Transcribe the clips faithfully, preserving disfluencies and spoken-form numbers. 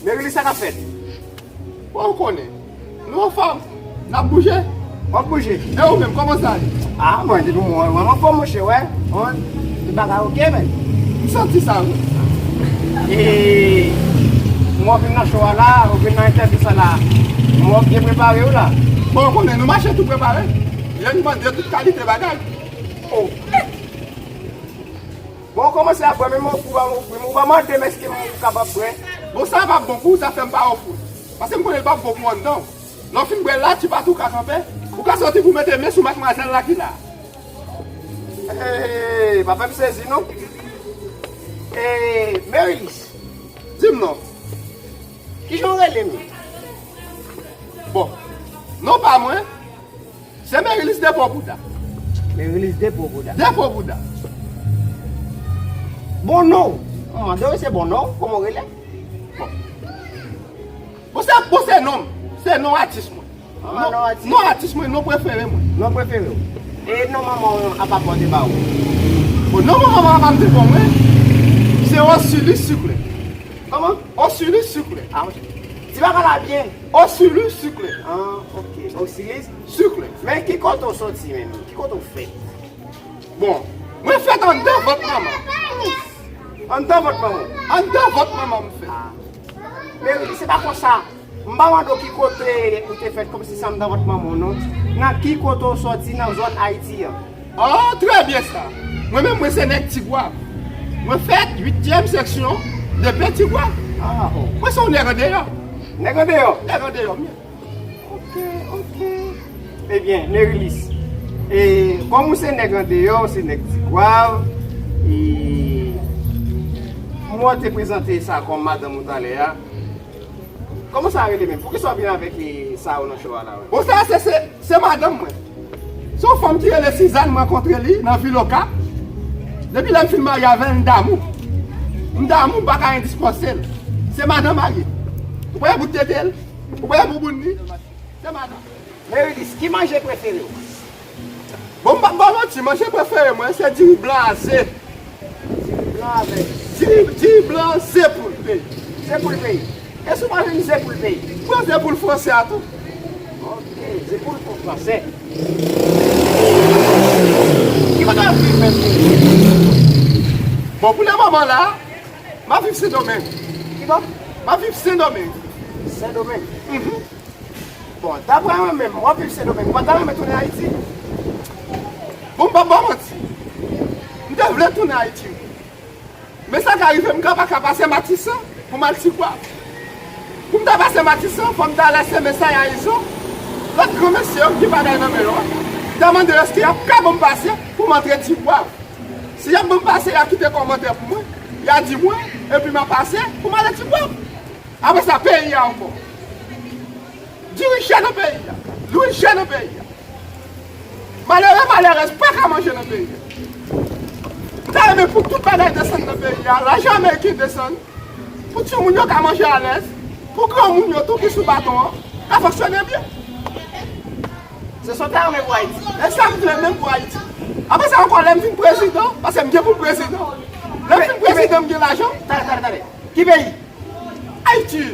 Merilis, sa k ap fèt? Bon, ou konnen. Nou anfòm. N ap bouje. W ap bouje. E ou menm, kòman sa ye? Ah, mwen, depi mwen, mwen anfòm, monchè, wè. Mwen, tout bagay oke, men. M santi sa, wi. E, mwen vin nan show a la, ou vin nan entèvyou sa la. Mwen byen prepare w la. Bon, ou konnen, nou mache tou prepare. Lè n mande tout kalite bagay. Oh. Bon, ou kòmanse ap bwè, men mwen ofri w, mwen ofri w. Ou pa mande m èske mwen kapab bwè. Bon, sa p ap bon pou ou, sa fè m pa ofri w. Paske m konnen l p ap bon pou anndan w. Lè w fin bwè l la, ti patouka kanpe, ou ka soti pou mete men sou madmwazèl la ki la. Hey, pa fè m sezi, non. Hey, Merilis. Di m non. Kijan w rele m? Bon, non pa mwen, se Merilis Depo Bouda. Merilis Depo Bouda. Depo Bouda. Bon non. An, depi se bon non, kòman w rele? Bon. Bon, se, bon, se non m. Se non atis mwen. Ah, non, non atis. Non atis mwen, non prefere mwen. Non prefere w. E non manman w, apa bò te ba ou? Bon, non manman w, apa m te ba mwen, se Osilis Siklè. Kòman? Osilis Siklè. Ah, ti bagay la byen. Osilis Siklè. Ah, ok. Osilis Siklè. Men ki kote w soti menm? Ki kote w fèt? Bon, mwen fèt anndan vant manman m. Anndan vant manman w? Anndan vant manman m fèt. Ah. Merilis, se pa konsa. M pa mande w ki kote ou te fèt, kòmsi se anndan vant manman w, non. Nan ki kote w soti nan zòn Ayiti an? Oh, trè byen sa. Mwen menm, mwen se nèg Tigwav. Mwen fèt uityèm seksyon de Pen Tigwav. Ah, oh. Mwen se yon nèg andeyò. Nèg andeyò? Nèg andeyò, m ye. Ok, ok. Ebyen, Merilis, e, kòm ou se nèg andeyò, ou se nèg Tigwav, e, m wè w te prezante sa kòm madanm ou talè a. Kòman sa rele menm? Poukisa w vin avèk, e, sa yo nan show a la menm? Bon, sa se, se, se madanm mwen. Se yon fanm ki rele Sizàn, m rankontre li nan vil Okap. Depi lè m fin marye avè l, m damou. M damou, m pa ka endispanse l. Se madanm a ye. Ou pa wè bout tete l? Ou pa wè bouboun li? Se madanm. Merilis, ki manje prefere w? Bon, m p ap ba w manti, manje prefere mwen se diri blan a ze. Diri blan avèk? Diri, diri blan ze poul peyi. Ze poul peyi. E si w pa jwenn ze poul peyi? Pran ze poul franse a tou. Ok, ze poul pou franse. Ki kote w ap viv menm? Bon, pou le moman la, m ap viv Sendomeng. Ki bò? M ap viv Sendomeng. Sendomeng. Mhm. Bon, daprè mwen menm, w ap viv Sendomeng, ou pa ta renmen tounen Ayiti? Bon, m p ap ba w manti. M te vle tounen Ayiti, wi. Men sa ka rive, m ka pa ka pase Matisan pou m al Tigwav. Pou m ta pase Matisan, fò m ta lèse mesay a Izo, lòt gran mesye yo ki bagay nan men yo a. M ta mande yo èske y ap ka ban m pase pou m antre Tigwav. Si y ap ban m pase, y a kite kòmantè pou mwen, y a di mwen, epi m a pase pou m ale Tigwav. Apre sa, peyi a ankò. Diri chè nan peyi a. Lwil chè nan peyi a. Malere, malerèz pa ka manje nan peyi a. M ta renmen pou tout bagay desann nan peyi a. Lajan ameriken desann. Pou timoun yo ka manje alèz. Pou granmoun yo tou ki sou baton an ka fonksyone byen. Se sa w ta renmen pou Ayiti? E sa m vle menm pou Ayiti. Apre sa ankò, lè m vin prezidan, paske m gen pou m prezidan. Lè m vin prezidan, m gen lajan. Tande, tande, tande. Ki peyi? Ayiti.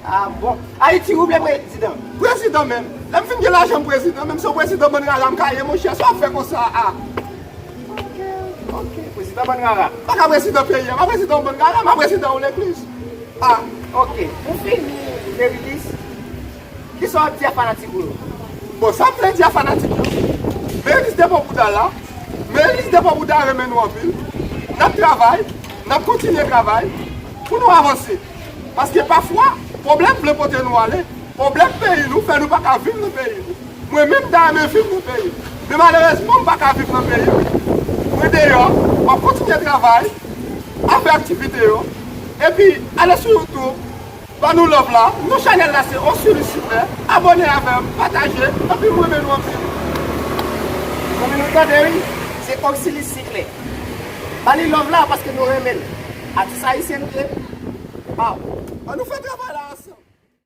Ah bon. Ayiti, ou byen prezidan? Prezidan menm. Lè m fin gen lajan, m prezidan. Menm si w prezidan bann rara m ka ye, monchè, sa w ap fè konsa a? Ok, ok. Prezidan bann rara. M pa ka prezidan peyi a. M pa prezidan yon bann rara, m pa prezidan yon legliz. Ah. Ok. Pou fini, Merilis, kisa w ap di a fanatik ou yo? Bon, sa m vle di a fanatik yo, Merilis Depo Bouda la, Merilis Depo Bouda renmen nou anpil. N ap travay, n ap kontinye travay pou nou avanse. Paske pafwa, pwoblèm vle pote nou ale. Pwoblèm peyi nou fè nou pa ka viv nan peyi nou. Mwen menm, m ta renmen viv nan peyi m. Men malerezman, m pa ka viv nan peyi m. Mwen deyò, m ap kontinye travay, ap fè aktivite yo. Epi, ale sou YouTube, ban nou love la. Non chanèl la se Osilis Siklè. Abòne avè m, pataje, epi m renmen nou anpil. Zanmi nou tande wi, se Osilis Siklè. Ba li love la paske nou renmen l. Atis ayisyen nou ye. Pow. An nou fè travay la.